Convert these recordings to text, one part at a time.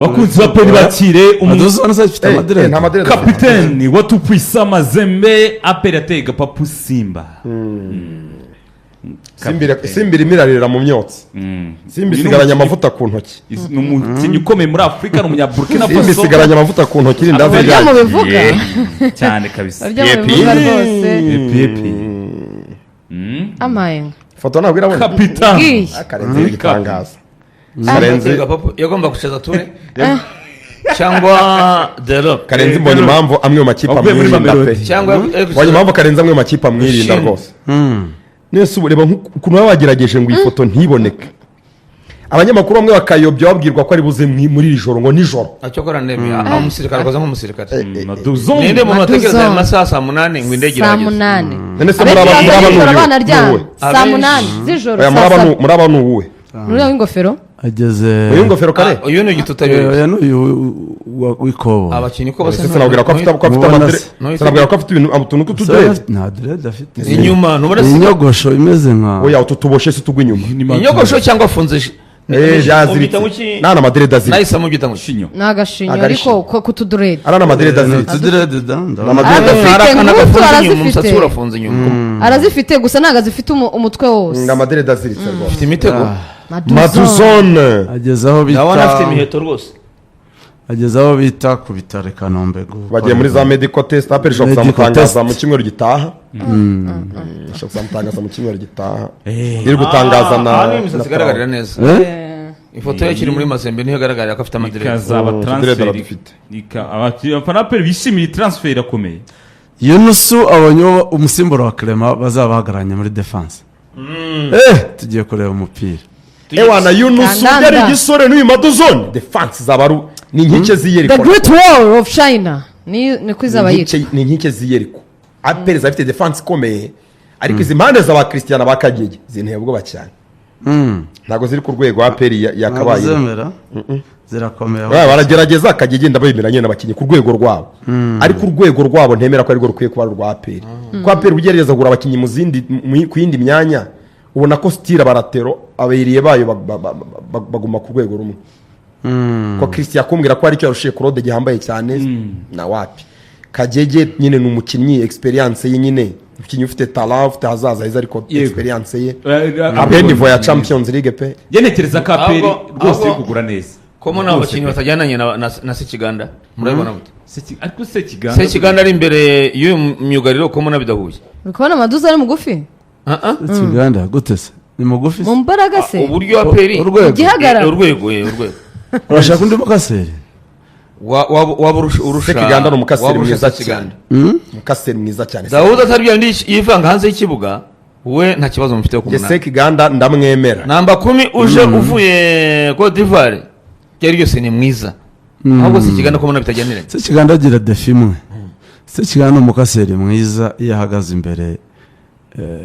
Bakunzi ba APR, bakire Maduzone se afite amadreads? Nta madreads afite. Kapiteni wa Tout-Puissant Mazembe. APR yateye gapapu Simba. Simba irimo irarira mu myotsi. Simba isigaranye amavuta ku ntoki. Ni umukinnyi ukomeye muri Afurika, ni umunyaburkina Simba Faso. isigaranye amavuta ku ntoki, irindazi Barya ryayo. mu bivuga. Cyane kabisa. Barya mu bivuga rwose. Epi epi. Amayenga. Foto ntabwo irabona. Kapitani. Bwiye. Karenzi ni igitangaza, Karenzi. Yagomba gucaza Ture cyangwa Delop. Karenzi, mbonye impamvu amwe mu makipe Wavuye muri amwirinda pe. Mamelodi. Cyangwa Mbonye impamvu Karenzi amwe mu makipe amwirinda Shimwe. rwose. Nese ubu reba ukuntu baba bagerageje ngo iyi foto ntiboneke, abanyamakuru bamwe bakayobya, babwirwa ko ari buze muri iri joro, ngo nijoro. Acyokora ndebe aho umusirikare akoze nk'umusirikare. Maduzone. Ninde muntu watekereza ayo Maduzone. masaha saa 8 ngo indege Saa irageze? 8. None se muri Abenshi aba baza muri aba nijoro ni uyu? banaryamye. Ni uwuhe? Saa Abenshi. 8 z'ijoro, Oya, muri saa aba 7. muri aba ni uwuhe? Nuriya w'ingofero. Ageze. Uyu ngofero kare. Ah, uyu ni igitutabiri. Oya, n'uyu w'ikobo. Abakinnyi ko basa Ese sinabwira ko afite Mubona amadre se. Sinabwira ko afite ibintu, utuntu tw'utudreads? Nta dread afite. Inyuma ntubona Ni se? inyogosho imeze nka Oya, utu tuboshe si tugwa inyuma. Inyogosho cyangwa afunze Yaziritse. Ubyita ngo iki? Nta n'amadreads aziritse. Nahise amubyita ngo Shinyo. Ni agashinyo. Agashinyo. Ariko k'utudreads. Ari n'amadreads aziritse. Utudreads da, ndabona. Amadreads. Arazifite. Hari akantu Ngutu gafunze inyuma, umusatsi arazifite. urafunze inyuma. Arazifite, gusa ntabwo azifite umutwe wose. Ni amadreads aziritse rwose. Afite imitego. Maduzone. Ageze aho bita Ndabona afite imiheto rwose. Ageze aho bita ku bitaro i Kanombe Bagiye muri za medical test. APR ishobora Medical kuzamutangaza test. mu cyumweru gitaha. Ishobora kuzamutangaza mu cyumweru gitaha, iri gutangaza na Aha niho imisatsi na igaragarira neza. Eh? Ifoto ye ikiri muri Mazembe niho igaragarira ko afite amadreads. Ikazaba Uturere transfer. aradufite. Abafana ba APR bishimiye transfer irakomeye. Yunusu abonye umusimbura wa Clement bazaba bahagararanye muri defense. Tugiye kureba umupira. Ewana, Yunusu Kandanda. yari igisore n'uyu Maduzone, defense zaba ari ni inkike z'iyeriko. The Great Wall of China ni niko izaba Ni yitwa. ni inkike z'iyeriko. APR zaba ifite defense ikomeye, ariko izi mpande za ba Christian, ba Kagege, zinteye ubwoba cyane. Ntabwo ziri ku rwego APR Ntabwo yakabaye. zemera, zirakomeye. Baba baragerageza. Kagege ndabemera nyine, abakinnyi ku rwego rwabo, ariko urwego rwabo ntemera ko arirwo rukwiye kuba ari urwa APR, kuko APR ugerageza kugura abakinnyi mu zindi ku yindi myanya, ubona ko style abalatéraux abereye bayo baguma ku rwego rumwe. Ko Christian kumbwira ko hari icyo yarushiye Claude gihambaye cyane, na wapi. Kagege nyine ni umukinnyi, experience ye nyine, umukinnyi ufite talent, ufite ahazaza heza, ariko experience ye abe niveau ya Champions League pe. Njye ntekereza ko APR rwose iri kugura neza. Ko nta bakinnyi batajyananye na Sekiganda, murabibona mute? Ariko Sekiganda Sekiganda ari imbere y'uyu myugariro, ko mbona bidahuye. Uri kubona Maduza ari mugufi. Ah, ah. Kiganda gute se? Ni mugufi se? Mu mbaraga se. Uburyo APR Urwego. Igihagararo. Urwego, urwego. Urashaka undi mukaseri? Waba urusha Sekiganda ni umukaseri waba urusha mwiza Sekiganda. cyane, umukaseri mwiza cyane. Dawuda atari bya bindi yivanga hanze y'ikibuga, we nta kibazo mufite ku Njye munani. Sekiganda ndamwemera. Namba 10 uje uvuye Cote d'Ivoire, byari byose ni mwiza, ahubwo Sekiganda ko mbona bitajyaniranye. Sekiganda agira défaut imwe. Sekiganda ni umukaseri mwiza iyo ahagaze imbere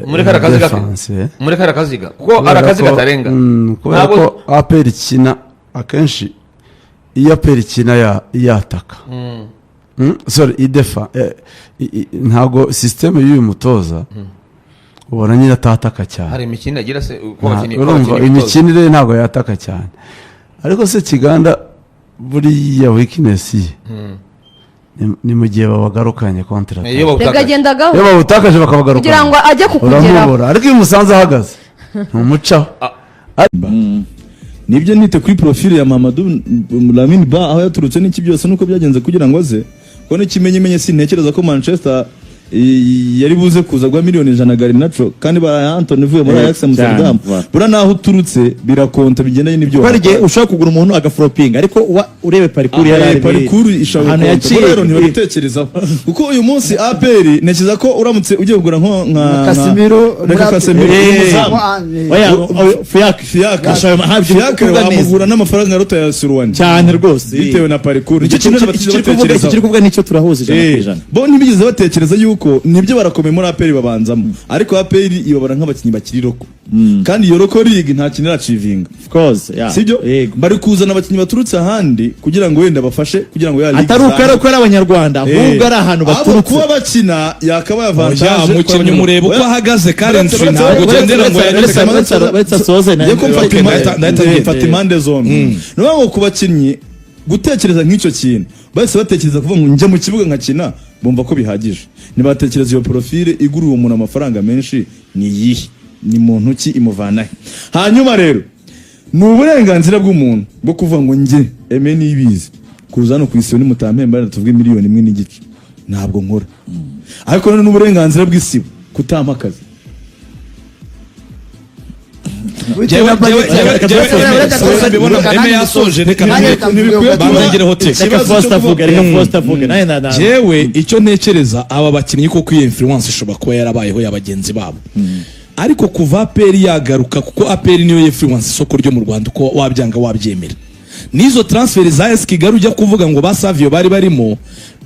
Muri kariya kaziga ke. defense. Muri kariya kaziga, kuko ari akaziga katarenga. Kubera Ntabwo- ko APR ikina akenshi, iyo APR ikina yataka, sorry, idefa, ntabwo système y'uyu mutoza ubona nyine atataka cyane. Hari imikino agira se uko abakinnyi uko Urumva abakinnyi bitoza. Imikinire ye ntabwo yataka cyane, ariko se Kiganda buriya weakness ye ni mu gihe babagarukanye contre. Iyo Reka bawutakaje. agenda Iyo gahoro bawutakaje bakabagarukana, kugira ngo ajye kukugeraho. Uramubura, ariko iyo umusanze ahagaze ntumucaho. Nibyo, nite kuri profile ya Mamadou Lamine Ba, aho yaturutse n'iki byose nuko byagenze kugira ngo aze, kuko n'ikimenyimenye sintekereza ko Manchester yari buze kuza guha miliyoni 100 Garnacho kandi ba Antony uvuye muri Ajax Amsterdam. Buriya naho uturutse birakonta, bigendanye n'ibyo Kuko hari igihe ushobora kugura umuntu agaflopinga, ariko urebe parcours yari ari Parcours ishobora ahantu gukonta. yaciye. Rero ntibabitekerezaho, kuko uyu munsi APR ntekereza ko uramutse ugiye kugura nko nka Casemiro. Reka Casemiro, umuzamu. Oya, Fiacre. Fiacre. Ashobora Fiacre kuvuga neza. wamugura n'amafaranga aruta ya Suruwani Cyane rwose. Bitewe na parcours. Icyo Nicyo kintu kintu batigeze kiri kuvuga, icyo batekerezaho. kiri kuvuga nicyo turahuza ijana ku ijana. Bo ntibigeze batekereza yuko nibyo barakomeye muri APR babanzamo, ariko APR ibabara nk'abakinnyi bakiri local, kandi iyo local league nta kintu iraachievinga. Of course, yeah. Sibyo? Yego. Bari kuzana abakinnyi baturutse ahandi kugira ngo wenda bafashe kugira ngo ya league Atari uko ari izamuke. uko ari abanyarwanda, ahubwo ari ahantu Ahubwo baturutse. kuba bakina yakabaye avantage. Oya, umukinnyi umureba uko ahagaze currently, ntabwo ugendera ngo Uretse asoze Ngiye ko mfata Okay, ndahita ngenda. mfata impande zombi. Ni ukuvuga ngo ku bakinnyi Gutekereza nk'icyo kintu, bahise batekereza kuvuga ngo njya mu kibuga nkakina, bumva ko bihagije. Ntibatekereza iyo profile igura uwo muntu amafaranga menshi ni iyihe, ni muntu ki, imuvana he? Hanyuma rero ni uburenganzira bw'umuntu bwo kuvuga ngo njye eme nibizi kuza hano ku Isibo, nimutampemba tuvuge 1.5 miliyoni, ntabwo nkora. Ariko none n'uburenganzira bw'Isibo kutampa akazi. Eme yasoje, reka banzegereho te. Reka Faustin avuge, reka Faustin avuge nawe na Jewe icyo ntekereza, aba bakinnyi koko iyo influence ishobora kuba yarabayeho ya bagenzi babo, ariko kuva APR yagaruka, kuko APR niyo influence isoko ryo mu Rwanda, uko wabyanga wabyemera, n'izo transfer za AS Kigali ujya kuvuga ngo ba Savio bari barimo,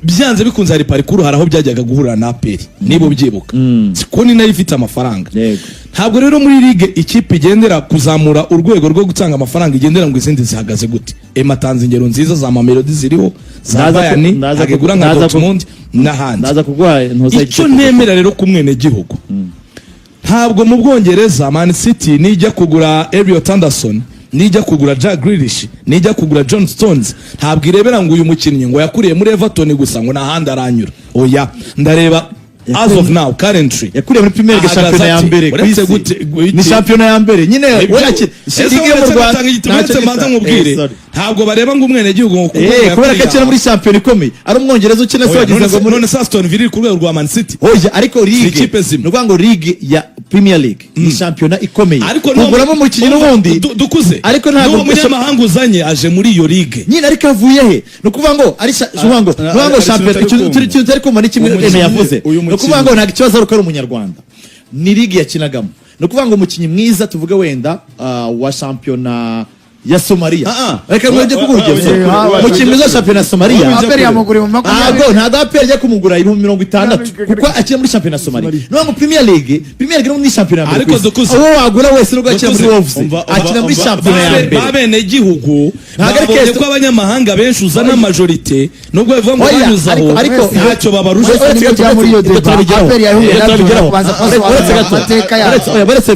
byanze bikunze hari parcours, hari aho byajyaga guhurira na APR, niba ubyibuka, siko ni nayo ifite amafaranga. Yego. Ntabwo rero muri ligue ikipe igendera kuzamura urwego rwo gutanga amafaranga igendera ngo izindi zihagaze gute. Ema atanze ingero nziza za Mamelodi ziriho, za Bayern, agegura nka Dortmund n'ahandi. Ndaza kuguha ntuza. Icyo nemera rero ku mwenegihugu, ntabwo mu Bwongereza Man City nijya kugura Elliot Anderson, nijya kugura Jack Grealish, nijya kugura John Stones, ntabwo irebera ngo uyu mukinnyi ngo yakuriye muri Everton gusa, ngo nahandi aranyura. Oya, ndareba as of now, currently Yakuriye muri Premier League, ahagaze shampiyona ya ate? mbere ku Uretse isi. Ni shampiyona ya mbere nyine. Ibyo- We akina Ese ligue yo mu uretse Rwanda gutanga igitego, ntacyo uretse mbanza gisa. nkubwire, Sorry. ntabwo bareba ngo umwenegihugu ngo kuko Kubera ko yakuriye akina muri shampiyona ikomeye, ari Umwongereza ukina se Oya, wagize none ngo se- muri none se Aston Villa iri ku rwego rwa Man City? Oya, ariko ligue, ikipe zimwe. ni ukuvuga ngo ligue ya Premier League ni shampiyona ikomeye, Ariko kuguramo umukinnyi n'ubundi dukuze Ariko ntabwo n'uwo munyamahanga uzanye aje muri iyo ligue. Nyine ariko avuye he? Ni ukuvuga ngo ari ukuvuga ngo ni ukuvuga ngo ari shampiyona ikintu utari kumva. ikintu utari kumva ni kimwe Uyu Eme mukinnyi- yavuze. uyu Ni ukuvuga ngo mukinnyi- ntabwo ikibazo ari uko ari Umunyarwanda, ni ligue yakinagamo. Ni ukuvuga ngo umukinnyi mwiza tuvuge wenda wa shampiyona ya Somaliya, reka mwajye kuguha urugero, umukinnyi mwiza wa shampiyona ya Somaliya, APR yamuguriye mu 20. Ntabwo APR ajya kumugura 60,000 kuko akina muri shampiyona ya Somaliya. Ni ukuvuga ngo Premier League ni shampiyona ya mbere Ariko ku isi. dukuze. Uwo wagura wese nubwo akina muri Dukuze. Wolves, akina muri shampiyona ya mbere. Babenegihugu Ntabwo ari babonye case- ko abanyamahanga benshi uzana majorité, nubwo bivuga ngo Oya, banyuze aho, ariko- ntacyo babarusha. Uretse Nibyo gato, bya muri iyo uretse- débat. turabigeraho. APR yahuye Uretse nabyo, turabigeraho. kubanza Uretse kubasobanurira gato. amateka yayo. Oya, uretse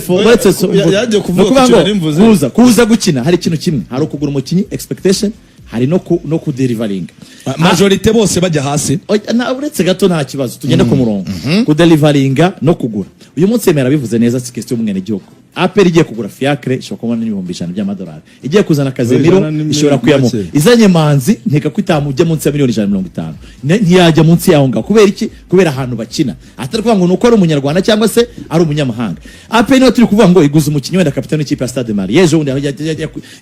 Yagiye kuvuga Ni ukuvuga ku kintu ngo nari mvuze. kuza gukina hari ikintu kimwe, hari ukugura umukinnyi expectation, hari no kuderivaringa. Majorité bose bajya hasi. Oya, uretse gato, nta kibazo, tugende ku murongo. Kuderivaringa no kugura, uyu munsi yemera bivuze neza, si question y'umwenegihugu. APR igiye kugura Fiacre ishobora kubona n'100,000 by'amadolari, igiye kuzana Casemiro Ijana ni ishobora kuyamuha. make. Izanye Manzi, nkeka ko itamujya munsi ya miliyoni 150. Ntiyajya munsi yaho ngaho. Kubera iki? Kubera ahantu bakina, atari kuvuga ngo ni uko ari Umunyarwanda cyangwa se ari umunyamahanga. APR niyo turi kuvuga ngo iguze umukinnyi wenda kapitani w'ikipe ya Stade Mali ejo bundi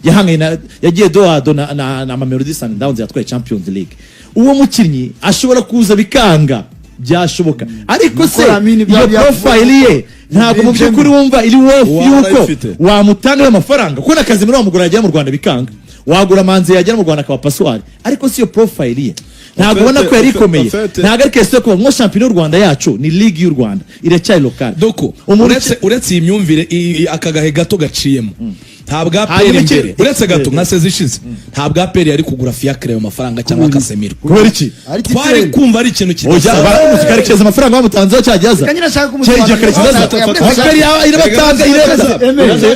yahanganye yagiye doado na Mamelodi Sundowns yatwaye Champions League. Uwo mukinnyi ashobora kuza bikanga, byashoboka, ariko se Lamine iyo byaba profile ye ntabwo mu by'ukuri wumva iri worth Uwaba yuko arayifite. wamutanga ayo mafaranga? Kuko na Casemiro wamugura yagera mu Rwanda bikanga, wagura Manzi yagera mu Rwanda akaba passoire, ariko si iyo profile ye ntabwo ubona ko yari ikomeye. Ntabwo ari question yo kuba ngo shampiyona y'u Rwanda yacu ni ligue y'u Rwanda, iracyari local. Doko Umuntu uretse iyi myumvire aka gahe gato gaciyemo, ntabwo APR Hanyuma imbere, uretse gato nka sezi ishize, ntabwo APR yari kugura Fiacre ayo mafaranga cyangwa Casemiro. Kubera iki? Ari Twari titire. kumva ari ikintu Oya, kidasanzwe. baramuzi Karekezi, amafaranga bamutanzeho cyagiye aza. Reka nyine ashaka Cyagiye Karekezi aza. kumusobanurira. APR irabatanga ireza.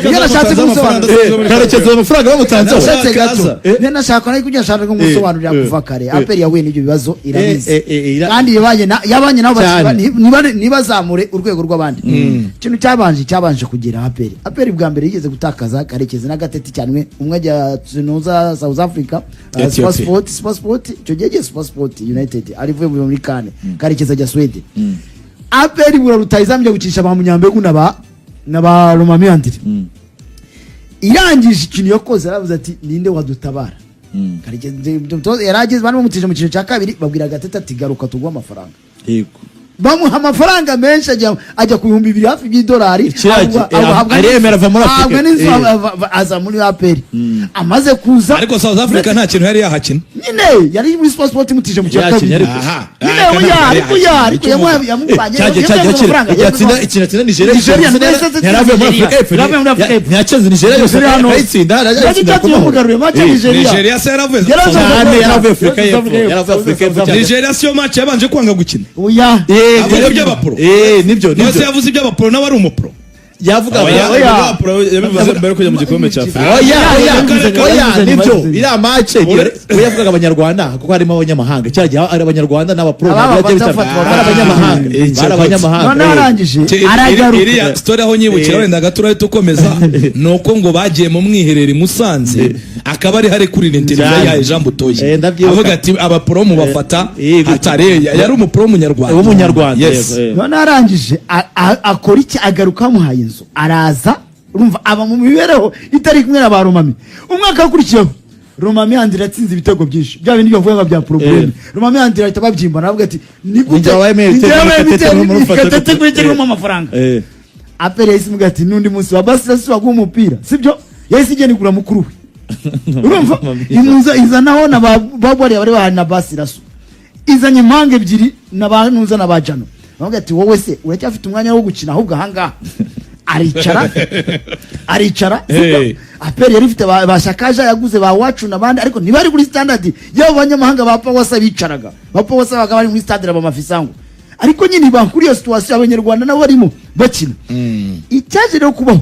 Iyo nashatse kumusobanurira. Karekezi amafaranga bamutanzeho. Nashatse gato. Eh. Niyo nashaka ariko ujya nashaka kumusobanurira kuva kare. APR yahuye n'ibyo bibazo irabizi. Kandi yabanye nabo Cyane. ntibazamure urwego rw'abandi. Ikintu cyabanje kugera APR. APR bwa mbere yigeze gutakaza Karekezi na Gatete cyane, umwe ajya Tunuza South Africa, Ethiopia. Super Sport, icyo gihe yagiye Super Sport United arivuye muri kane, Karekezi ajya Sweden. APR ibura rutahizamu ijya gukinisha ba Munyambegu na ba Romami Andire. Irangije ikintu yakoze, aravuze ati ninde wadutabara? Karekezi yari ageze, bari bamutije mu cyiciro cya kabiri, babwira Gatete ati garuka tuguhe amafaranga. Bamuha amafaranga menshi, ajya ku 2000 hafi by'idolari. Ikiragi, aremera ava muri Afurika. Ahabwa n'inzu, aza muri APR. Amaze kuza, Ariko South Africa nta kintu yari yahakina. Nyine yari muri Super Sport imutije mu cya Yakinnye kabiri. ariko. Aha. Nyine oya, ariko yamuvanye Cyagiye amafaranga. kira ikintu atsinda Nigeria. Nigeria, Ntiyaravuye muri Afurika y'Epfo. Yaravuye muri Afurika y'Epfo. Ntiyatsinze Nigeria yose Nigeria hano. arayitsinda, arayitsinda Yari ku mahoro. yamugaruye match ya Nigeria. Nigeria se yaravuye? Yaravuye. Cyane, yaravuye Afurika y'Epfo, yaravuye Afurika y'Epfo cyane. Nigeria siyo match yabanje kwanga gukina. Oya. Avuga iby'abapro. Nibyo. Niyo se Nibyo. yavuze iby'abapro, nawe ari umupro. Yavuga Oya, oya. yabivuze mbere yo kujya mu gikombe cya Afurika. Oya, oya, oya, nibyo Yabivuze. iriya match we yavugaga abanyarwanda kuko harimo abanyamahanga, cya gihe ari abanyarwanda n'abapro Ababa ntabwo byari batafatwa. bari abanyamahanga, bari abanyamahanga. Noneho arangije aragaruka. Iriya story aho nyibukira, wenda gato urahita ukomeza, ni uko ngo bagiye mu mwiherero i Musanze, akaba ari hari kuri interview Cyane. yahaye Jean Butoyi, Ndabyibuka. avuga ati abapro mubafata hatari, yari umupro w'umunyarwanda. W'umunyarwanda. Yes. Yego. Noneho arangije akora iki? Agaruka bamuhaye inzu, araza, urumva aba mu mibereho itari kumwe na ba Romami. Umwaka wakurikiyeho Romami Andire atsinze ibitego byinshi, bya bindi bavuga ngo bya problème, Romami Andire ahita babyimba, aravuga ati ni gute Ninjye wabaye Ninjye wabaye Gatete murufata Gatete gute? kuri amafaranga. APR yahise imubwira ati n'undi munsi wa basi si waguha umupira, sibyo? Yahise igenda igura mukuru we, urumva imuza izanaho na ba babwariya bari bahari na Basiraso, izanye impanga ebyiri na ba Ntuza na ba Jano. Baravuga ati wowe se uracyafite umwanya wo gukina? Ahubwo ahangaha aricara, aricara, sibyo? Hey. APR yari ifite ba Shakaja yaguze, ba Wacu n'abandi, ariko ntibari kuri standard y'abo banyamahanga ba Pawasa bicaraga. Ba Pawasa babaga bari muri stade ba Mafisango, ariko nyine bakuri iyo situation abanyarwanda nabo barimo bakina. Icyaje rero kubaho,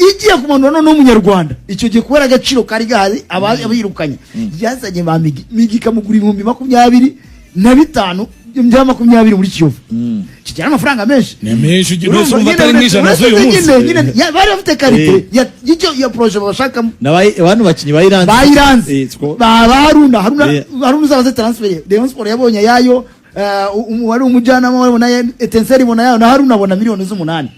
igiye kumanura noneho umunyarwanda icyo gihe, kubera agaciro kari gahari, abirukanye yazanye ba Migi. Migi ikamugura 25,000 bya 20 muri Kiyovu, kigera amafaranga menshi. Ni menshi, ugiye Urumva urumva atari nyine nk'ijana uretse z'uyu munsi. nyine bari bafite qualité y'icyo ya projet bashakamo. Abantu bakinnyi bayiranze. Bayiranze. Ba Haruna, Haruna, Haruna uzabaze transfer Rayon Sport yabonye yayo, wari umujyanama wabona Etincelle ibona yayo, na Haruna abona miliyoni z'umunani.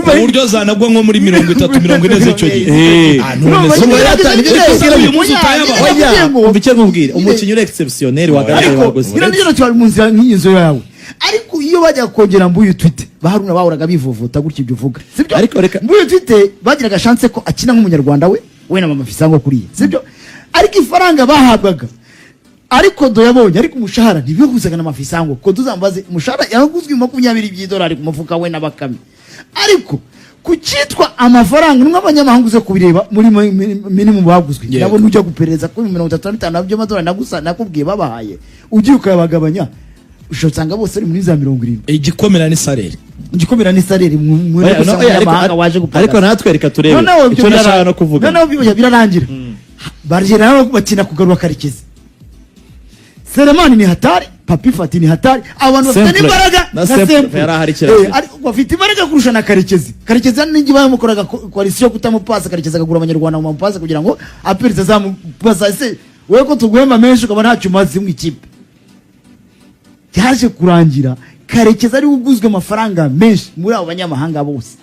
Ku buryo zanagwa nko muri 30, 40 z'icyo gihe. Ah, none Urumva se nyine Urumva nyine uyu munsi utayabaho. nyine Oya, nakubwiye ngo- umva icyo nkubwira, umukinnyi uri exceptionnel wagaragaye ariko waguze. nyine nijoro twari mu nzira nk'iyi nzu yawe, ariko iyo bajya kongera Mbuyu Twite, ba Haruna bahoraga bivovota gutya ibyo uvuga, sibyo? Ariko reka- Mbuyu Twite bagiraga chance ko akina nk'umunyarwanda, we na Mama Fisango kuriya, sibyo? Ariko ifaranga bahabwaga, ariko do yabonye, ariko umushahara ntibihuzaga na Mafisango ko tuzambaze umushahara yaguzwe 20 by'idolari ku mufuka we na Bakame. Ariko ku cyitwa amafaranga nimwe abanyamahanga uze kubireba muri minimum baguzwe, nabo nujya guperereza kuri 35 by'amadolari nagusa nakubwiye babahaye, ugiye ukayabagabanya ushobora usanga bose ari muri za 70. Igikomera ni salaire. Igikomera ni salaire Oya, no, gusa oya, ariko- umunyamahanga waje gupagasa. Ariko natwe reka turebe Noneho ibyo icyo nashaka no kuvuga. Noneho birarangira, baragenda nabo bakina kugarura Karekezi. Selemani ni hatari, Papi Fati ni hatari, abantu bafite Simple. n'imbaraga. Na Na Simple Simple. yari ahari kiriya gihe. Ariko bafite imbaraga kurusha na Karekezi. Karekezi hano n'ingi bamukoraga coalition yo kutamupasa, Karekezi akagura abanyarwanda mu mupasa kugira ngo APR itazamupasa. Ese wowe ko tuguhemba menshi ukaba ntacyo umaze mu ikipe? Byaje kurangira Karekezi ariwe uguzwe amafaranga menshi muri abo banyamahanga bose.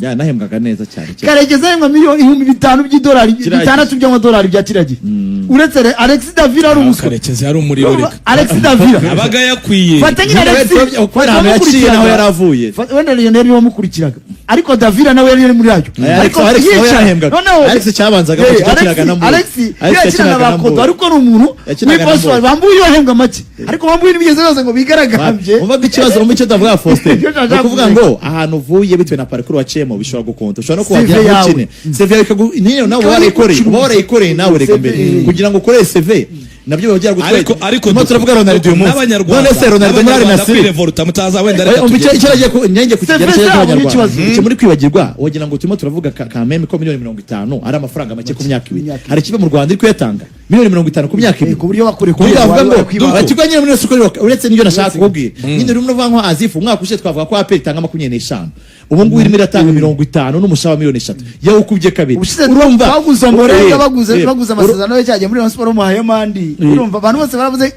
Yanahembwaga neza cyane cyane. Karekezi ahembwa miliyoni 5000 by'idolari, Kiriya 6,000 by'amadolari bya kiriya gihe, uretse Alex Davila ari umuswa. Karekezi yari umuriro, reka. Alex Davila Abaga yakwiye. Fata nyine Alex. Kubera ahantu yaciye naho yari avuye. Wenda Lionel niwe wamukurikiraga, ariko Davila nawe yari muri ayo. Alex Ariko Alex nawe yicara. yarahembwaga. Noneho Alex cyabanzaga yakinaga na Mbuyu. Alex Alex yakinaga yakinaga ba na Kodo, Mbuyu. ariko ni umuntu Yakinaga na w'ipasi. Mbuyu. Bambuye bahembwa make, ariko bambuye ntibigeze baza ngo bigaragambye. Umva icyo umva icyo ndavuga, Faustin. Icyo nshaka Ni ukuvuga kuvuga. ngo ahantu uvuye bitewe na parcours waciyemo bishobora gukonta, ushobora no CV kuhagera yawe. ntukine, CV yawe niyo nawe Ikaba warayikoreye, igucuruza. uba warayikoreye nawe reka CV. mbere kugira ngo ukore CV nabyo biba byaragutwaye. Ariko Turimo turavuga Ronaldo uyu munsi, n'abanyarwanda none se Ronaldo muri Al n'abanyarwanda Nassr kwirevoluta mutaza wenda Oya, reka umva icyo tugende. icyo nagiye nyange ku kigero CV cy'abanyarwanda. zabo ni ikibazo. Icyo muri kwibagirwa, wagira ngo turimo turavuga ka meme ko miliyoni 50 ari amafaranga make ku myaka 2. Imyaka ibiri. Hari ikipe mu Rwanda iri kuyatanga miliyoni 50 ku myaka 2? Ku buryo bakure Ku buryo bavuga ngo kwiba. bakigwa nyine muri soko, uretse n'ibyo nashaka kukubwira nyine, urimo uravuga nko azifu umwaka ushize twavuga ko APR itanga 25, ubu ngubu irimo iratanga 50 n'umushahara wa miliyoni 3, yawukubye kabiri. Ubushize Urumva baguze Omborenga, baguze baguze amasezerano ye cyagiye muri Rayon Sport bamuhaye mandi, urumva abantu bose baravuze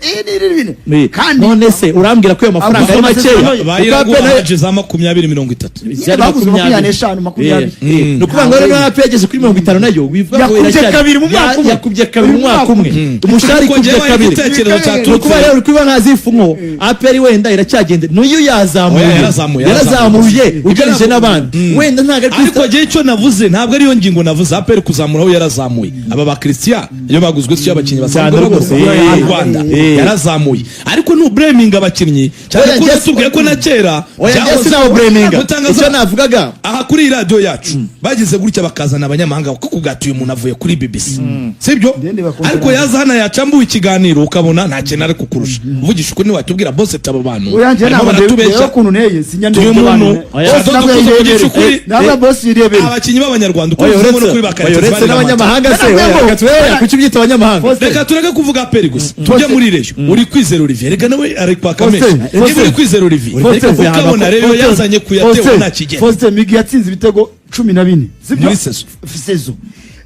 ni ni kandi None se urambwira ko ayo mafaranga ari Aguze makeya? amasezerano ye. Kuko Bayiraguha APR nayo- haje za 20, 30. Zari Baguze 20. 25, 20. Ni ukuvuga ngo rero APR yageze kuri 50 nayo bivuga ngo Yakubye iracyari- kabiri mu mwaka umwe. Yakubye kabiri mu mwaka umwe, umushahara Ariko ikubye njyewe kabiri. igitekerezo Ni cyaturutse ukuvuga rero uri kubiba nka zifu nko APR wenda iracyagenda n'uyu yazamuye. Oya, yarazamuye, yarazamuye ugereranyije n'abandi, wenda ntabwo ari kuri Ariko njyewe icyo navuze ntabwo ariyo ngingo navuze. APR kuzamura aho yarazamuye, aba ba Christian iyo baguzwe si abakinnyi basanzwe Cyane bagurwa. rwose. neza mu Rwanda, yarazamuye, ariko nublaminga abakinnyi cyane Oya, ko njye- natubwiye ko na kera Oya, njye byahoze- sinawublaminga. Gutangaza- Icyo navugaga, aha kuri iyi radiyo yacu bagize gutya bakazana abanyamahanga, kuko ubwatuye umuntu avuye kuri BBC, sibyo? Ndende bakongera- Ariko yaza hano yacambuwe ikiganiro, ukabona nta kintu ari kukurusha. Uvugisha ukuri, ntiwatubwira bose aba bantu Oya, njye barimo ntabwo baratubeshya. ndeba ukuntu nteye, sinjya ndeba Uyu abantu. muntu Oya, Bose Shadow, ntabwo dukunze yirebera. kuvugisha ukuri. Ntabwo boss yirebera. Abakinnyi b'abanyarwanda uko Oya, bivuze uretse no kuri ba oya, Karekezi uretse bari n'abanyamahanga se, Ntabwo oya, ngo- reka tube kuki ubyita abanyamahanga? Faustin, Reka tureke kuvuga APR gusa, tujye muri Rayon. Uri Kwizera Olivier, reka nawe ari kwaka menshi. Faustin, Niba uri Kwizera Olivier, Faustin, ukabona rero Faustin, yazanye kuyatewe Faustin, nta kigenda. Faustin Migi yatsinze ibitego 14, sibyo? Muri saison. Saison.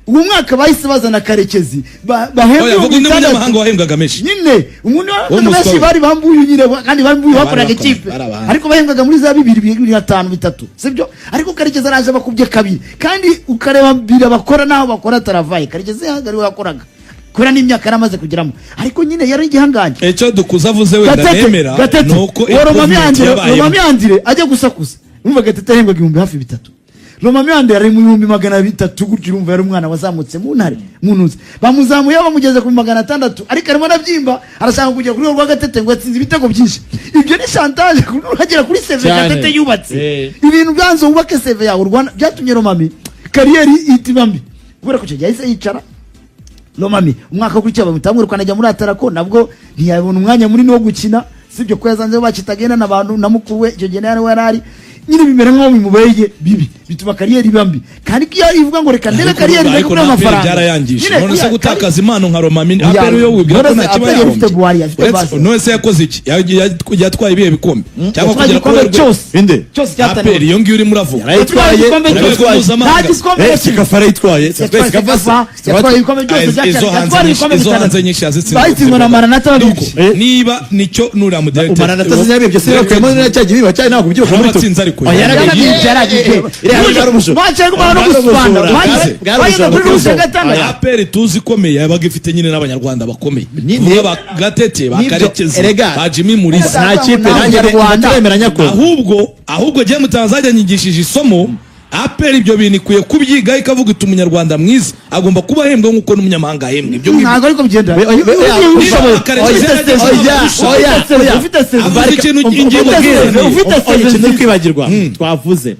Uwo mwaka bahise bazana Karekezi bahembwa Oya, vuga undi 6,000. munyamahanga wahembwaga menshi. Nyine umuntu Wo muswa benshi we. bari bambuye nyine, kandi bambuye bakoraga bakomeye, ikipe, bari abahanga. ariko bahembwaga muri za bibiri, bibiri na tanu, bitatu, sibyo? Ariko Karekezi araje bakubye kabiri, kandi ukareba bira bakora n'aho bakora taravaye. Karekezi yahagariwe yakoraga kubera n'imyaka yari amaze kugeramo, ariko nyine yari igihangange. Icyo Dukuza avuze wenda Gatete, nemera Gatete, ni uko uwo improvement Romami yabayemo. Romami Andire ajya gusakuza, urumva Gatete ahembwaga 3,000 hafi, Romami Andire ari mu 300,000 gutyo. Urumva yari umwana wazamutse mu ntare mu ntuzi, bamuzamuye bamugeze ku 600, ariko arimo anabyimba, arashaka kugera kuri rwa Gatete ngo yatsinze ibitego byinshi. Ibyo ni chantage, uragera kuri CV Cyane. Gatete yubatse. Ibintu byanze wubake CV yawe u Rwanda, byatumye Romami carrière ihita iba mbi, kubera ko icyo gihe yahise yicara. Lomami umwaka ukurikiye bamwita bamwirukana ajya muri Atarako, nabwo ntiyabona umwanya munini wo gukina, sibyo? Ko yazanze bakitagenda n'abantu na mukuru we, icyo gihe nawe yari ari nyine bimera nk'aho bimubeye bibi, bituma carrière iba mbi. Kandi iyo ivuga ngo reka ndebe Ariko carrière urumva, ndebe ariko kuri na APR amafaranga byarayangije. Nyine, None se oya, gutakaza impano nka Romami, Oya, APR yo wibwira ko none nta se kiba APR ifite yahombye? Buhari, afite Uretse- Base. None se yakoze iki? Yatwaye ibihe bikombe cyangwa Yatwaye kugera kuri igikombe urwo rwego? cyose. Inde? Cyose cyahataniwe. APR iyo ngiyo urimo uravuga. Yarayitwaye. Igikombe cyose. Yarayitwaye. Mpuzamahanga. Nta gikombe Eh, na kimwe. CECAFA arayitwaye. Yatwaye CECAFA. CECAFA, yatwaye ibikombe byose Izo bya hanze yatwaye nyinshi, ibikombe izo hanze bitandatu. nyinshi yazitsinze. Bayitsinzwe na Maranatha Nuko, babiri. niba nicyo nuriya mudirecteur Maranatha sinabibye, sinabikuyemo na cya gihe biba cyane, ntabwo ubyibuka muri Abatsinze ariko. Oya, yarabibye. Yarabibye, yarabibye. Iriya bwari ubujura. Baciye kumara no Bwari gusupana. ubujura. Bageze Bwari ubujura kuri bukomeye. Rusi gatandatu. APR tuzi ikomeye yabaga ifite nyine n'abanyarwanda bakomeye. Nyine- Vuga ba Gatete, ba Nibyo, Karekezi, erega. ba Jimmy Mulisa. Nta kipe nanjye Abanyarwanda. turemeranya ko Ahubwo jye mutanzajya nyigishije isomo. APR ibyo bintu ikwiye kubyiga, ikavuga iti umunyarwanda mwiza agomba kuba ahembwa nk'uko n'umunyamahanga ahembwa, ibyo ngibyo. Ntabwo ariko bigenda. Oya, oya, oya, Niba Karekezi Ufite yarageze CV, oya, aho oya, ufite CV, oya. ufite CV. Avuze ikintu ingingo Ufite CV, nziza. ufite Oya, CV ikintu uri nziza. kwibagirwa twavuze.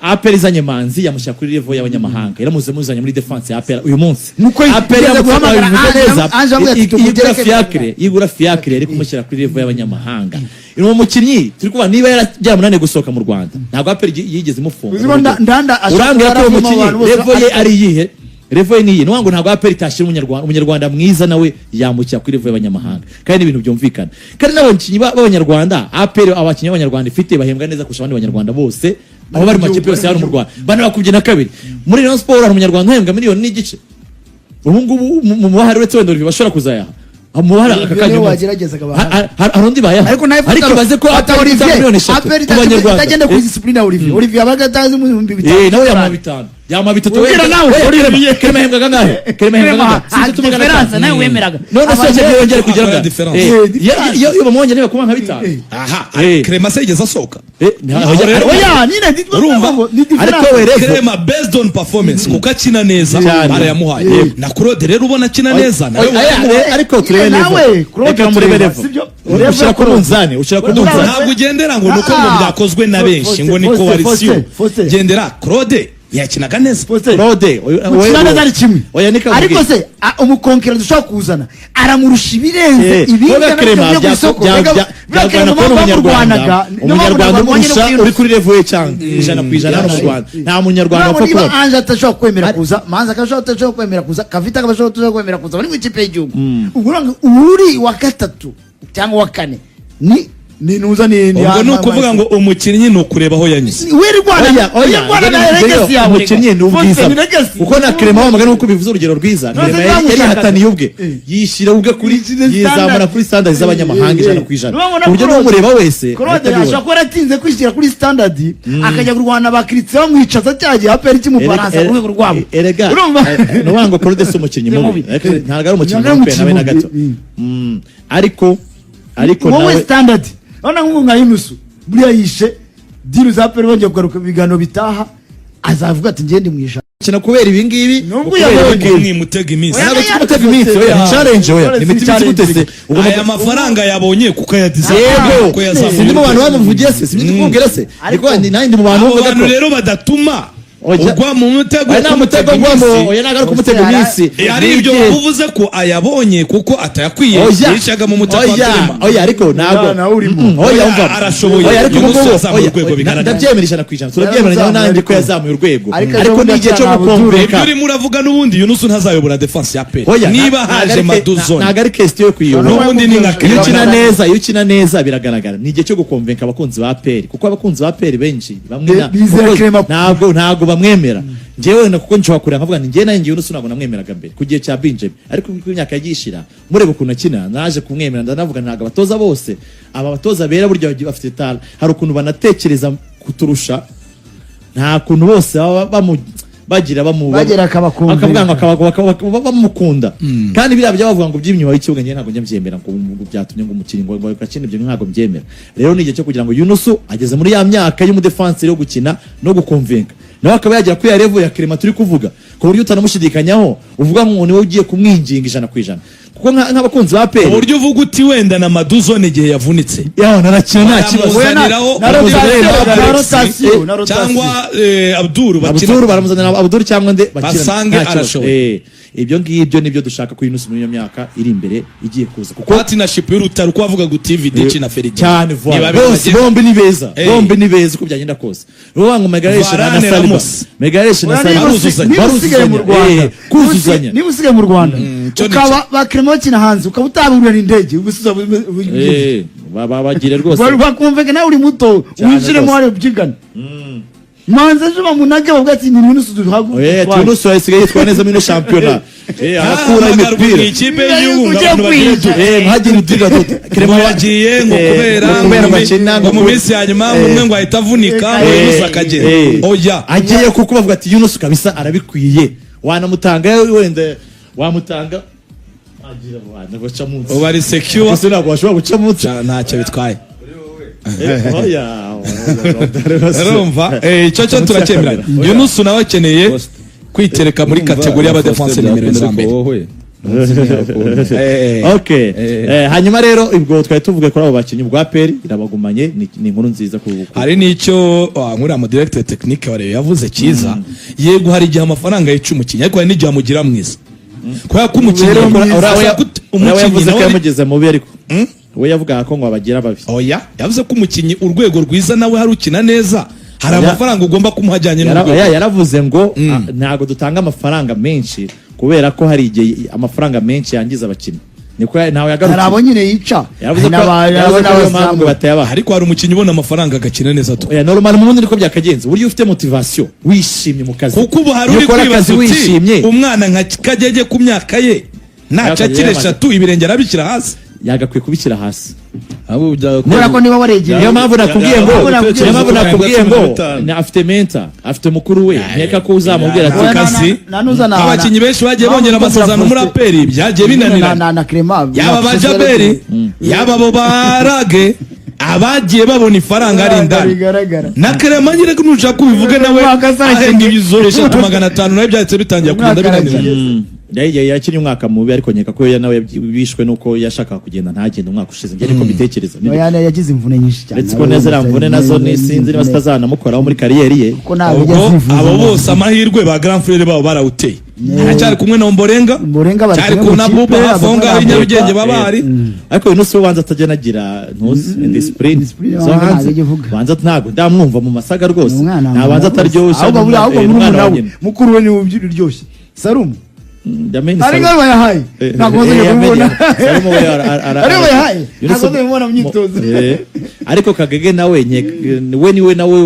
APR izanye Manzi, yamushyira kuri level y'abanyamahanga, yaramuze muzanye muri defense ya APR uyu munsi. Nuko APR yigeze yaramutse guhamagara bivuze Ange- neza, Ange amubwira ati, igura tumugereke Fiacre, igura Fiacre yari kumushyira kuri level y'abanyamahanga. Uwo mukinnyi turi kuvuga, niba byaramunaniye gusohoka mu Rwanda, ntabwo APR yigeze imufunga. Uzi ko Ndanda ashobora Urambwira ko uwo kuba mukinnyi abantu bose level ye ari iyihe? Level ye ni iyihe? Ni ngo ntabwo APR itashyira umunyarwanda, umunyarwanda mwiza nawe yambukira kuri level y'abanyamahanga, kandi ni ibintu byumvikana. Kandi n'abakinnyi b'abanyarwanda, APR abakinnyi b'abanyarwanda ifite bahembwa neza kurusha abandi banyarwanda bose aho bari mu makipe yose hano mu Rwanda, bane bakubye na kabiri. Muri Rayon Sport hari umunyarwanda uhembwa 1.5 miliyoni ubu ngubu mu bahari, uretse wenda Olivier bashobora kuzayaha mu bahari aka kanya Niwe umunsi. wageragezaga bahari. Hari undi bayaha, Ariko nawe ariko ibaze ko fata APR Olivier, 3 miliyoni 3 APR ku banyarwanda. itagenda kuri discipline ya Olivier. Olivier yabaga atazi mu 5000. Nawe yamuha 5, yamuha 3. Ubwira nawe, Olivier. Kerema yahembwaga angahe? Kerema yahembwaga angahe? Ah, Si 3,500. difference nawe wemeraga. None se Abantu- yongere kugira Akora ngo difference. iyo bamwongera niba kuba nka 5. Aha, Eh. Clement se yigeze asohoka? Oya, nyine Urumva? ni difference. Ariko we level Clement based on performance, kuko akina neza, Cyane. barayamuhaye. Na Claude rero ubona akina neza, nawe Oya, oya, ariko turebe Nyine level. nawe, Claude Reka turebe uramureba, level. sibyo? Ushyira ku munzani, ushyira ku munzani. Ntabwo ugendera ngo nuko ngo Ah. byakozwe na benshi, ngo ni Faustin, coalition. Faustin, Faustin. Gendera Claude yakinaga neza. Faustin. Claude, Gukina neza ari kimwe, oya, ni kamubwire. ariko se umukonkera dushobora kuzana aramurusha ibirenze Eh, ibindi Kuba Clement byo ku isoko. byagorana kubona umunyarwanda, umunyarwanda umurusha uri kuri level ye cyangwa 100% hano mu Rwanda nta munyarwanda wapfa niba kubona. Ange atashobora kwemera kuza, Manzi akaba atashobora kwemera kuza, Kavita akaba atashobora kwemera kuza, bari mu ikipe y'igihugu, ubwo urumva uri wa gatatu cyangwa wa kane ni nuza ni Ubwo ni ukuvuga ngo umukinnyi ni ukureba aho yanyuze. We Rwanda, Oya, oya, we Rwanda na njyewe legacy yawe. umukinnyi ni ubwiza, Faustin, ni legacy. kuko na Clement wamagana nkuko bivuze urugero rwiza, None Clement yari bamushakaga. yihataniye ubwe, yishyira ubwe kuri Yishyize yizamura standard. kuri standard z'abanyamahanga 100%, Nubona ku buryo Claude- n'umureba wese Claude ahita abibona. ashobora kuba yaratinze kwishyira kuri standard, akajya kurwana ba Christian bamwicaza cya gihe APR kimubaransa ku rwego rwabo. Erega Urumva? ni ukuvuga ngo Claude si umukinnyi Ni mubi. mubi. Ariko ntabwo ari umukinnyi Ntabwo ari mubi pe, nawe na umukinnyi gato. mubi. Ariko Wowe nawe standard urabona nk'ubu nka Yunusu buriya yishe deal za APR, bongeye kugaruka mu biganiro bitaha azavuga ati ngende mu 100. gukina kubera ibi ngibi. Nubwo kubera ibi yabonye. ngibi. Nimutega iminsi. Ntabwo kimutega iminsi, oya, ni challenge, oya, ni imiti iminsi gute se? Ugomba Aya mafaranga yabonye kuko yadize, Yego, kuko yazamuye sindi mu bantu urwego. bamuvugiye se, sindi kubwira se, Ariko- ariko nanjye ndi mu bantu Abo bavuga bantu ko rero badatuma Oya. ugwa mu mutego. Oya, nta mutego Kumutega ngwamo, iminsi. oya, ntabwo ari kumutega Oya, iminsi. Ari ibyo uvuze ko ayabonye kuko atayakwiye, Oya. yicaga mu mutego wa Oya, Clement. oya, ariko ntabwo Nawe urimo. Oya, Oya, umva. arashoboye. Oya, ariko Yunus ubu ngubu, yazamuye oya, urwego oya, bigaragara. ndabyemera 100%, turabyemeranya Yarazamuye nanjye ko ariko. yazamuye urwego, Ariko ariko ejo ni igihe cyo bundi gukomveka. Ibyo urimo uravuga n'ubundi, Yunusu ntazayobora defense ya APR Oya, niba haje Maduzone. Ntabwo ari question yo kuyobora. N'ubundi ni nka Iyo Clement. ukina neza, iyo ukina neza biragaragara. Ni igihe cyo gukomvenka abakunzi ba APR, kuko abakunzi ba APR benshi bamwe Bizera kuko Clement. ntabwo bamwemera. Njyewe wenda kuko nshobora kureba nkavuga nti njyewe nanjye Yunusu ntabwo namwemeraga mbere ku gihe cya Benjamin, ariko uko imyaka yagiye ishira mureba ukuntu akina, naje kumwemera. Ndanavuga ntabwo abatoza bose, aba batoza bera burya bagiye bafite tara, hari ukuntu banatekereza kuturusha, nta kuntu bose baba bagira bamu Bagera akabakumvira. Akavuga ngo bamukunda. Kandi biriya byo bavuga ngo by'inyuma y'ikibuga, njye ntabwo njya mbyemera ngo byatumye ngo umukinnyi ngo akine, ibyo ntabwo mbyemera. Rero ni igihe cyo kugira ngo Yunusu ageze muri ya myaka y'umudefanseri yo gukina no gukonvenka, nawe akaba yagera kuri ya level ya Clement turi kuvuga, ku buryo utanamushidikanyaho uvuga ngo niwe ugiye kumwinginga 100%, kuko nk'abakunzi ba APR Uburyo uvuga uti wenda na Maduzone igihe yavunitse yaho narakina nta kibazo. Baramuzaniraho Na rotation, na Alex, rotation, na rotation. cyangwa Abdul bakina. Abdul, baramuzanira Abdul cyangwa nde bakina Basange nta kibazo. arashoboye. Ibyo ngibyo nibyo dushaka kuri Yunusu muri iyo myaka iri imbere igiye kuza, kuko Partnership y'urutaro, uko wavuga ngo Vidic na Feridin cyane vuba Niba bose bimeze- bombi ni beza, bombi ni beza uko byagenda kose. Ruvuga ngo Magalhaes na Varane, Saliba, Ramos. Magalhaes na Oya, Saliba niba niba usigaye mu baruzuzanya. Rwanda, Kuzuzanya. niba usigaye mu Rwanda Cyo ni ukaba ba Clement bakina hanze, ukaba utabura indege, ubusuza Bagire rwose. Bakumveka nawe uri muto, Cyane winjiremo rwose. hariya ubyigane manza ejo bamunage bavuga ati ni Yunusu duhaguruke. Oya, Yunusu yasigaye yitwara neza muri ino shampiyona. Arakura Ahamagarwa mu imipira. ikipe y'igihugu ngo abantu bagire kwiga. Ntagire udira dodo. Ngo yagiye ngo kubera ngo kubera ngo bakina, ngo mu minsi ya nyuma ngo umwe ngo ahita avunika ngo Yunusu akagenda. Oya. Agiye kuko bavuga ati Yunusu kabisa arabikwiye, wanamutanga wenda wamutanga agira abantu baca munsi. Ubu ari secure. Gusa ntabwo bashobora guca munsi. Ntacyo bitwaye. Oya. Urumva, icyo cyo Munsi ya turacyemera. kamera. Yunusu nawe akeneye kwitereka muri catégorie y'abadefanse nimero za mbere. Okay. Hanyuma rero ubwo twari tuvuge kuri abo bakinnyi bwa APR irabagumanye, ni inkuru nziza Hari n'icyo nkuriya mu directeur technique wa Rayon yavuze cyiza. Yego, hari igihe amafaranga yica umukinnyi, ariko hari n'igihe amugira mwiza, kubera ko umukinnyi ashobora Uriya umukinnyi yavuze ko nawe yamugeze mubi, ariko we yavugaga ko ngo abagira babi. Oya, yavuze ko umukinnyi urwego rwiza nawe hari ukina neza, hari amafaranga ugomba kumuha ajyanye n'urwego. Oya, yaravuze ngo ntabwo dutanga amafaranga menshi kubera ko hari igihe amafaranga menshi yangiza abakinnyi, niko ntawe Hari abo yagarutse. nyine yica. Yaravuze ko Hari yavuze ko ariyo mpamvu ngo n'abazamu. batayabaha. Ariko hari umukinnyi ubona amafaranga agakina neza tu. Oya, normal mu bundi niko byakagenze, uburyo ufite motivation wishimye mu kazi. Kuko ubu hari Iyo uri ukora kwibaza akazi uti wishimye, umwana nka Kagege ku myaka ye nacakira Yamaze. eshatu ibirenge arabishyira hasi. Yagakwiye kubishyira hasi. Kubera ko niba waregeye Niyo mpamvu nakubwiye ngo Niyo niyo mpamvu nakubwiye ngo 15. afite mentor, afite mukuru we, nkeka ko uzamubwira ati Oya, Kazi. Abakinnyi benshi bagiye bongera amasezerano muri APR byagiye binanirana. Na Clement Yaba ba Jaberi, yaba abo ba Rage, abagiye babona ifaranga ari indani. Bigaragara. Na Clement nyine ko nushaka kubivuga nawe Umwaka azakina. ahenga ibizoro 3 500, nawe byahise bitangira kugenda Umwaka binanirana. aragiye. Yakinnye umwaka mubi, ariko nkeka ko nawe bishwe nuko yashakaga kugenda ntagende umwaka ushize, njye niko mbitekereza. Oya, yagize imvune nyinshi cyane. Uretse ko neza ziriya mvune nazo ni sinzi niba zitazanamukoraho muri carrière ye. Kuko ntabwo Ubwo ijya zivuza. abo bose amahirwe ba grand frère babo barawuteye, aracyari kumwe na Omborenga. Omborenga bari Cyari kumwe ku na mu Buba kipe, hafi aho ngaho i Ababa- Nyarugenge baba bahari. Ariko uyu munsi ubanza atajya anagira ntuzi discipline Discipline zo ntabwo hanze. ijya ivuga. Banza ntabwo ndamwumva mu masaga rwose. Ni umwana Ntabanza ataryoshye. Ahubwo Umwana murumuna wa we, nyina. mukuru we niwe uryoshye, Sarumu. Yamenye Ari Sarumu. nkaho bayahaye, ntabwo bazongera kumubona. Sarumu we Ariwe bayahaye, Yunus- ntabwo bazongera kumubona mu myitozo. Ariko Kagege nawe we niwe nawe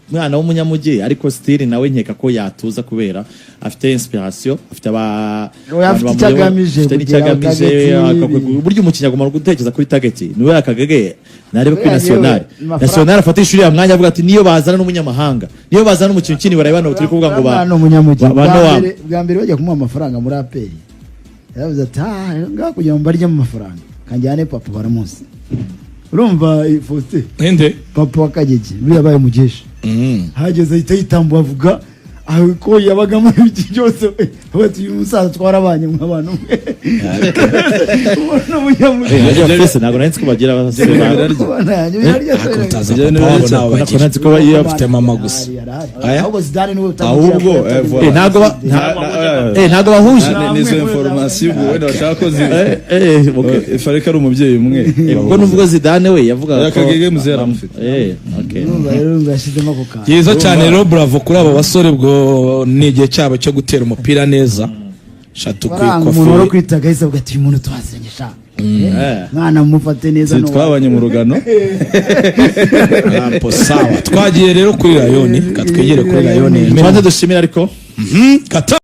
umwana w'umunyamujyi, ariko still nawe nkeka ko yatuza kubera afite inspiration, afite aba Oya, afite abantu icyo agamije, afite n'icyo kugera agamije, target. burya umukinnyi agomba gutekereza kuri target. Niwe Akagege narebe kuri Buriya national yewe, national afata ishuri ya mwanya avuga ati niyo bazana n'umunyamahanga, niyo bazana n'umukinnyi ukina baraye bano turi kuvuga ngo ba Uriya ni umunyamujyi. ba Bwa Noam. Bwa mbere bajya kumuha amafaranga muri APR, yaravuze ati ah ngaha kugira ngo mbaryemo amafaranga kanjyane papa baramuzi. Urumva Faustin? Ninde? Papa wa Kagege buriya yabaye umugesha, hageze ahita yitambuka avuga Aho ko yabagamo ibiki byose, bati uyu musaza twarabanye nk'abantu mwe. Umuntu Fese ntabwo nari nzi ko bagira abasore. Ariko utaza Ibyo papa wabo birarya. nabo Ntabwo bagira. nari nzi ko iyo Afite mama gusa. Aya? Ahubwo Zidane niwe utamugira. Ahubwo, voilà. Ntabwo ntabwo bahuje. Ni izo information ubwo wenda bashaka ko zi Okay. Fareka ari umubyeyi umwe. Ubwo nuvuga Zidane we yavugaga ko Akagege muzehe aramufite. Okay. Urumva rero, urumva yashyizemo ako kantu. Byiza cyane rero, bravo kuri abo basore. Ubwo ni igihe cyabo cyo gutera umupira neza shatu. Baranga umuntu wari kwitaga, ahise avuga ati: "Uyu muntu twaziranye sha, mwana mumufate neza." Si twabanye mu rugano. Sawa, twagiye rero kuri Rayoni, katwegere kuri Rayoni. Tubanze dushimire ariko. Kata.